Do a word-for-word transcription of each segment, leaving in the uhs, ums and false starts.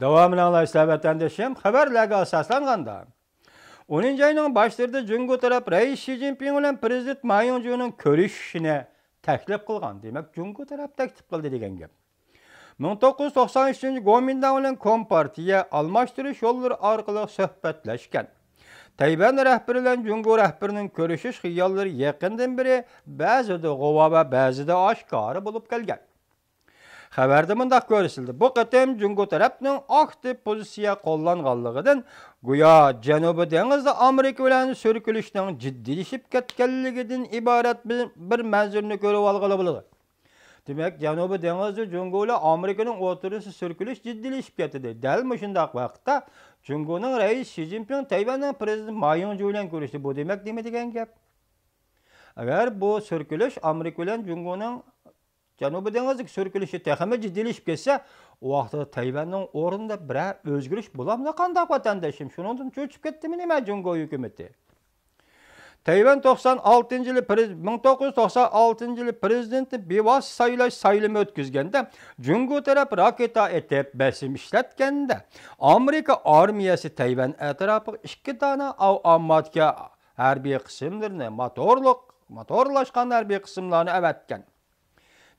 داۋامىنى ئاڭلايسىلەر، ۋەتەندىشىم. خەۋەرلەرگە ئاساسلانغاندا، ئونىنچى ئاينىڭ باشلىرىدا جۇڭگو تەرەپ رەئىس شى جىنپىڭ بىلەن پىرېزىدېنت ما يىڭجۇنىڭ كۆرۈشۈشىنى تەكلىپ قىلغان. دېمەك، جۇڭگو تەرەپ تەكلىپ قىلدى دېگەن گەپ. مىڭ توققۇز يۈز توقسان ئۈچىنچى گومىنداڭ بىلەن كومپارتىيە ئالماشتۇرۇش يوللىرى ئارقىلىق سۆھبەتلەشكەن. تەيۋەن رەھبىرى بىلەن جۇڭگو رەھبىرىنىڭ كۆرۈشۈش خىياللىرى يېقىندىن بېرى بەزىدە غۇۋا ۋە بەزىدە ئاشكارا بولۇپ كەلگەن. خەۋەردە مۇنداق كۆرسىتىلدى، بۇ قېتىم جۇڭگو تەرەپنىڭ ئاكتىپ پوزىتسىيە قوللانغانلىقىدىن، گويا جەنۇبىي دېڭىزدا ئامېرىكا بىلەن سۈركىلىشنىڭ جىددىيلىشىپ كەتكەنلىكىدىن ئىبارەت بىر، بىر مەنزىرىنى كۆرۈپ ئالغىلى بولىدۇ. دېمەك، جەنۇبىي دېڭىزدا جۇڭگو بىلەن ئامېرىكىنىڭ ئوتتۇرىسىدا سۈركىلىش جىددىيلىشىپ كەتتى. دەل مۇشۇنداق ۋاقىتتا جۇڭگونىڭ رەئىسى شى جىنپىڭ تەيۋەننىڭ پىرېزىدېنتى ما يىڭجۇ بىلەن كۆرۈشتى. بۇ دېمەك نېمە دېگەن گەپ؟ ئەگەر بۇ سۈركىلىش ئامېرىكا بىلەن جۇڭگونىڭ جەنۇبىي دېڭىزدىكى سۈركىلىشى تېخىمۇ جىددىيلىشىپ كەتسە، ئۇ ۋاقىتتا تەيۋەننىڭ ئورنىدا بىرەر ئۆزگىرىش بولامدۇ قانداق، ۋەتەندىشىم؟ شۇنىڭدىن چۆچۈپ كەتتىمۇ نېمە جۇڭگو ھۆكۈمىتى؟ تەيۋەن توقسان ئالتىنچى يىلى پرېز-، مىڭ توققۇز يۈز توقسان ئالتىنچى يىلى پىرېزىدېنتنى بىۋاسىتە سايلاش سايلىمى ئۆتكۈزگەندە، جۇڭگو تەرەپ راكېتا ئېتىپ بېسىم ئىشلەتكەندە، ئامېرىكا ئارمىيەسى تەيۋەن ئەتراپىغا ئىككى دانە ئاۋ-، ئامماتكە ھەربىي قىسىملىرىنى، موتورلۇق، موتورلاشقان ھەربىي قىسىملارنى ئەۋەتكەن.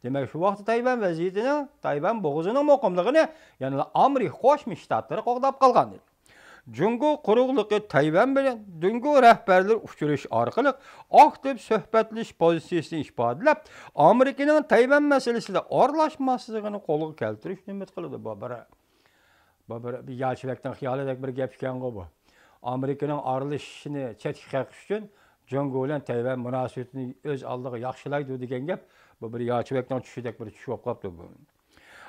دېمەك، شۇ ۋاقىتتا تەيۋەن ۋەزىيىتىنىڭ، تەيۋەن بوغۇزىنىڭ مۇقىملىقىنى يەنىلا ئامېرىكا قوشما شتاتلىرى قوغداپ قالغانىدى. جۇڭگو قۇرۇقلۇقى تەيۋەن بىلەن جۇڭگو رەھبەرلىرى ئۇچرىشىش ئارقىلىق ئاكتىپ سۆھبەتلىشىش پوزىتسىيىسىنى ئىپادىلەپ، ئامېرىكىنىڭ تەيۋەن مەسىلىسىدە ئارىلاشماسلىقىنى قولغا كەلتۈرۈشنى ئۈمىد قىلىدۇ. بۇ بىر، بۇ بىر، بىر ياچىۋەكنىڭ خىيالىدەك بىر گەپ ئىكەنغۇ بۇ. ئامېرىكىنىڭ ئارىلىشىشىنى چەتكە قېقىش ئۈچۈن جۇڭگو بىلەن تەيۋەن مۇناسىۋىتىنى ئۆز ئالدىغا ياخشىلايدۇ دېگەن گەپ، بۇ بىر ياچىۋەكنىڭ چۈشىدەك بىر چۈش بولۇپ قاپتۇ بۇ.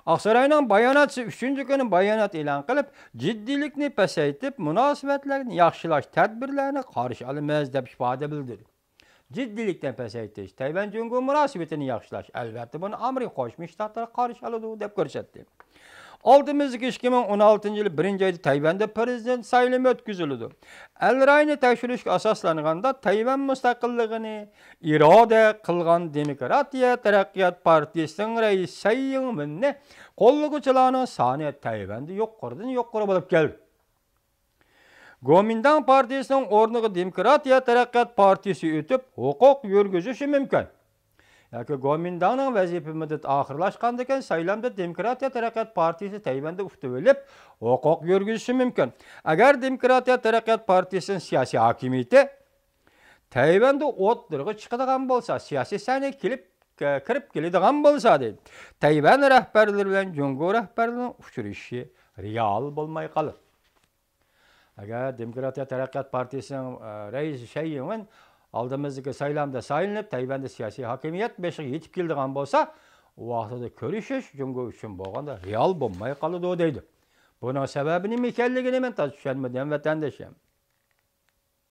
ئاقساراينىڭ باياناتچىسى ئۈچىنچى كۈنى بايانات ئېلان قىلىپ، جىددىيلىكنى پەسەيتىپ، مۇناسىۋەتلەرنى ياخشىلاش تەدبىرلەرنى قارشى ئالىمىز، دەپ ئىپادە بىلدۈردى. جىددىيلىكنى پەسەيتىش، تەيۋەن جۇڭگو مۇناسىۋىتىنى ياخشىلاش، ئەلۋەتتە، بۇنى ئامېرىكا قوشما شتاتلىرى قارشى ئالىدۇ، دەپ كۆرسەتتى. ئالدىمىزدىكى ئىككى مىڭ ئون ئالتىنچى يىل بىرىنچى ئايدا تەيۋەندە پىرېزىدېنت سايلىمى ئۆتكۈزۈلىدۇ. ئەل رايىنى تەكشۈرۈشكە ئاساسلانغاندا، تەيۋەن مۇستەقىللىقىنى ئىرادە قىلغان دېموكراتىيە تەرەققىيات پارتىيىسىنىڭ رەئىسى سەي يىڭۋېننى قوللىغۇچىلارنىڭ سانى تەيۋەندە يۇقىرىدىن يۇقىرى بولۇپ كەلدى. گومىنداڭ پارتىيىسىنىڭ ئورنىغا دېموكراتىيە تەرەققىيات پارتىيىسى ئۆتۈپ، ھوقۇق يۈرگۈزۈشى مۇمكىن. ياكى گومىنداڭنىڭ ۋەزىپە مۇددىتى ئاخىرلاشقاندىكىن، سايلامدا دېموكراتىيە تەرەققىيات پارتىيىسى تەيۋەندە ئۇتۇۋېلىپ، ھوقۇق يۈرگۈزۈشى مۇمكىن. ئەگەر دېموكراتىيە تەرەققىيات پارتىيىسىنىڭ سىياسىي ھاكىمىيىتى تەيۋەندە ئوتتۇرىغا چىقىدىغان بولسا، سىياسىي سەھنىگە كېلىپ، كىرىپ كېلىدىغان بولسا، دەيدۇ، تەيۋەن رەھبەرلىرى بىلەن جۇڭگو رەھبەرلىرىنىڭ ئۇچرىشىشى رېئال بولماي قالىدۇ. ئەگەر دېموكراتىيە تەرەققىيات پارتىيىسىنىڭ، ئە، رەئىسى شەي يىڭۋېن ئالدىمىزدىكى سايلامدا سايلىنىپ، تەيۋەندە سىياسىي ھاكىمىيەت بېشىغا يېتىپ كېلىدىغان بولسا، ئۇ ۋاقتىدا كۆرۈشۈش جۇڭگو ئۈچۈن بولغاندا رېئال بولماي قالىدۇ، دەيدۇ. بۇنىڭ سەۋەبى نېمە ئىكەنلىكىنى مەن تازا چۈشەنمىدىم، ۋەتەندىشىم.